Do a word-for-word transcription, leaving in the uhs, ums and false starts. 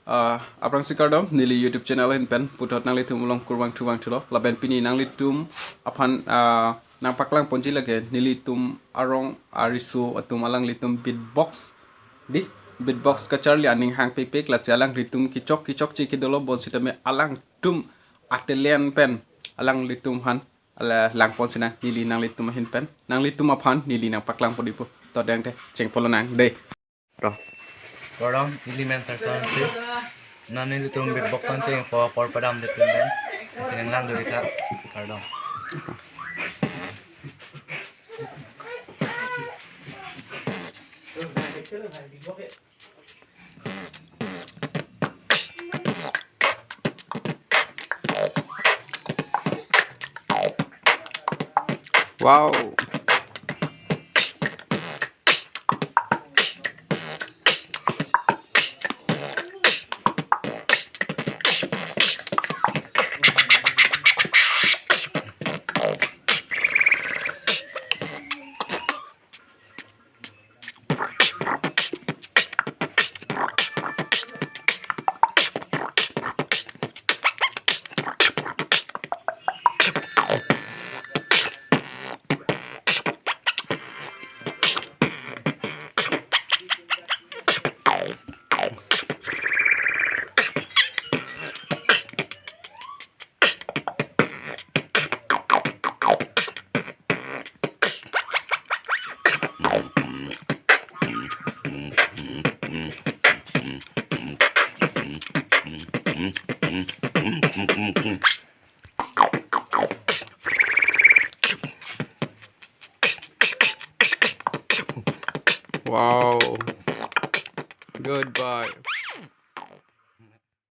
Ah, aphrangsi kardom, neli YouTube channel ahin pen puthot nanglitum along kurvangthu vangthulo. Lapen pini nanglitum aphan, ah, nangpaklang ponji lake nelitum arong ariso atum alanglitum beatbox. Di, beatbox kacharli aning hangpepek, lasi alanglitum kechok kechokche kedolo bonsitame alangtum atalent pen alanglitum aphan, ala langpon sinang neli nanglitum ahin pen, nanglitum aphan neli nangpaklang pon-ikpo. To dengte chengpolonang dei. Ro. Kardom, neli men Sarson si. Non nelitum beatbox pen chengpo apor padamde pen pen. Sinang lang duri ta. Kardom. Wow.